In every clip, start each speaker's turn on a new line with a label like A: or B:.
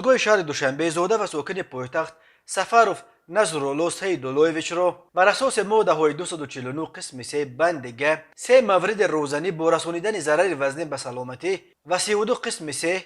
A: Додгоҳи шаҳри Душанбе зода ва сокини пойтахт Сафаров Назрулло Саидуллоевичро бар асоси моддаҳои 249 қисми 3 банди г, се мавриди розанӣ бо расонидани зарари вазнин ба саломатӣ ва 32 қисми 3,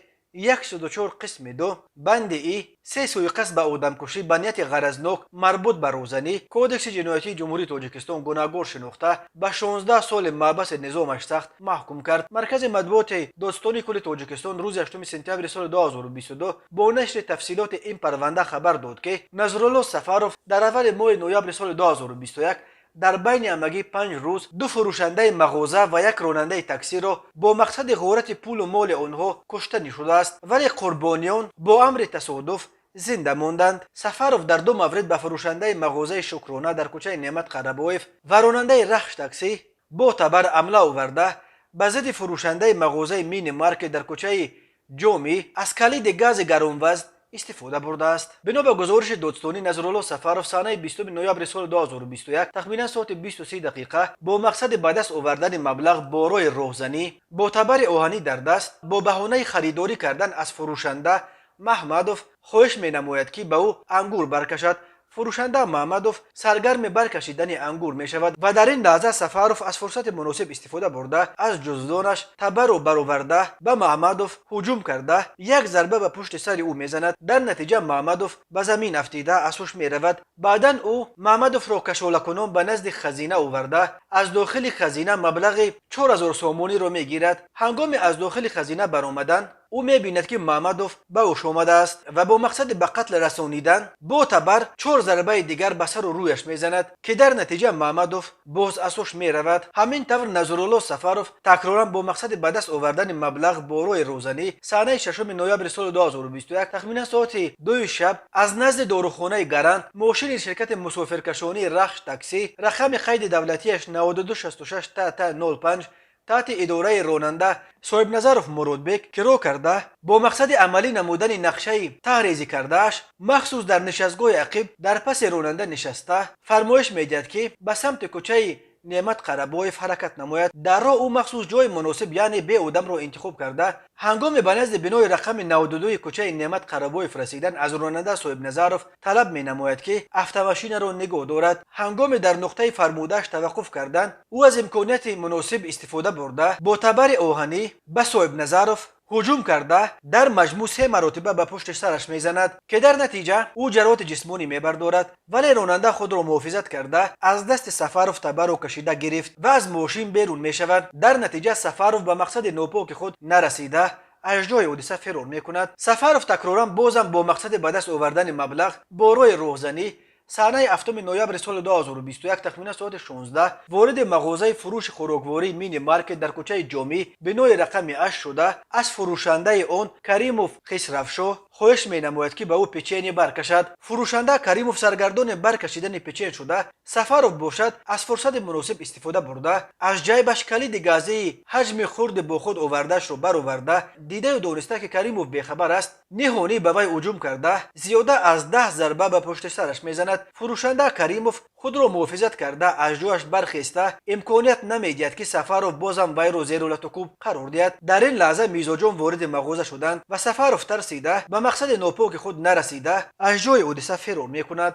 A: 104 қисми 2 банди и, се сӯиқасд ба одамкушӣ ба нияти ғаразнок марбут ба розанӣ Кодекси ҷиноятии Ҷумҳурии Тоҷикистон гунаҳгор шинохта, ба 16 соли маҳбаси низомаш сахт маҳкум кард. Маркази матбуоти Додситонии кулли Тоҷикистон рӯзи 8 сентябри соли 2022 бо нашри тафсилоти ин парванда хабар дод, ки Назрулло Сафаров дар аввали моҳи ноябри соли 2021 дар байни ҳамагӣ 5 рӯз ду фурӯшандаи мағоза ва як ронандаи таксиро бо мақсади ғорати пулу моли онҳо куштанӣ шудааст, вале қурбониён бо амри тасодуф зинда монданд. Сафаров дар ду маврид ба фурӯшандаи мағозаи «Шукрона» дар кӯчаи Неъмат Қарабоев ва ронандаи «Рахш таксӣ» бо табар ҳамла оварда, ба зидди фурӯшандаи мағозаи «Мини маркет» дар кӯчаи Ҷомӣ аз калиди гази гаронвазн истифода бурдааст. Бино ба гузориши додситонӣ, Назрулло Сафаров санаи 20 ноябри соли 2021 тахминан соати 20 дақиқа бо мақсади ба даст овардани маблағ бо роҳи роҳзанӣ бо табари оҳанӣ дар даст бо баҳонаи харидорӣ кардан аз фурӯшанда Маҳмадов хоҳиш менамояд, ки ба ӯ ангур баркашад. Фурӯшанда Маҳмадов саргарми баркашидани ангур мешавад ва дар ин лаҳза Сафаров аз фурсати муносиб истифода бурда, аз ҷуздонаш табарро бароварда, ба Маҳмадов ҳуҷум карда, як зарба ба пушти сари ӯ мезанад. Дар натиҷа Маҳмадов ба замин афтида, аз ҳуш меравад. Баъдан ӯ Маҳмадовро кашолакунон ба назди хазина оварда, аз дохили хазина маблағи 4000 сомониро мегирад. Ҳангоми аз дохили хазина баромадан ӯ мебинад, ки Маҳмадов ба ҳуш омадааст ва бо мақсади ба қатл расонидан бо табар чор зарбаи дигар ба сару рӯяш мезанад, ки дар натиҷа Маҳмадов боз аз ҳуш меравад. Ҳамин тавр, Назрулло Сафаров такроран бо мақсади ба даст овардани маблағ бо роҳи розанӣ санаи 6 ноябри соли 2021 тахминан соати 2-и шаб аз назди дорухонаи «Гарант» мошини ширкати мусофиркашонии «Рахш таксӣ» рақами қайди давлатиаш 9266 ТТ 05 таҳти идораи ронанда Соҳибназаров Муродбек киро карда, бо мақсади амалӣ намудани нақшаи таҳрезӣ кардааш махсус дар нишастгоҳи ақиб дар паси ронанда нишаста, фармоиш медиҳад, ки ба самти кӯчаи Неъмат Қарабоев ҳаракат намояд. Дар роҳ ӯ махсус ҷои муносиб, яъне беодамро интихоб карда, ҳангоме ба назди бинои рақами 92 кӯчаи Неъмат Қарабоев расидан, аз ронанда Соҳибназаров талаб менамояд, ки автомошинаро нигоҳ дорад. Ҳангоме дар нуқтаи фармудааш таваққуф кардан, ӯ аз имконияти муносиб истифода бурда, бо табари оҳанӣ ба Соҳибназаров ҳуҷум карда, дар маҷмӯъ се маротиба ба пушти сараш мезанад, ки дар натиҷа ӯ ҷароҳати ҷисмонӣ мебардорад. Вале ронанда худро муҳофизат карда, аз дасти Сафаров табарро кашида гирифт ва аз мошин берун мешавад. Дар натиҷа Сафаров ба мақсади нопоки худ нарасида, аз ҷои ҳодиса фирор мекунад. Сафаров такроран бозам бо мақсади ба даст овардани маблағ бо роҳи роҳзанӣ санаи 7 ноябри соли 2021 тахминан соати 16 вориди мағозаи фурӯши хӯроквории «Мини маркет» дар кӯчаи Ҷомӣ, бинои рақами 8 шуда, аз фурӯшандаи он Каримов Хисравшоҳ хоҳиш менамояд, ки ба ӯ печенье баркашад. Фурӯшанда Каримов саргардони баркашидани печен шуда, Сафаров бошад, аз фурсати муносиб истифода бурда, аз ҷайбаш калиди газии ҳаҷми хурди бо худ овардаашро бароварда, дидаю дониста, ки Каримов бехабар аст, ниҳонӣ ба вай ҳуҷум карда, зиёда аз 10 зарба ба пушти сараш мезанад. Фурӯшанда Каримов худро муҳофизат карда, аз ҷояш бархеста, имконият намедиҳад, ки Сафаров бозам вайро зеру латукӯб қарор диҳад. Дар ин лаҳза мизоҷон вориди мағоза шуданд ва Сафаров тарсида, ба мақсади нопоки худ нарасида, аз ҷои ҳодиса фирор мекунад.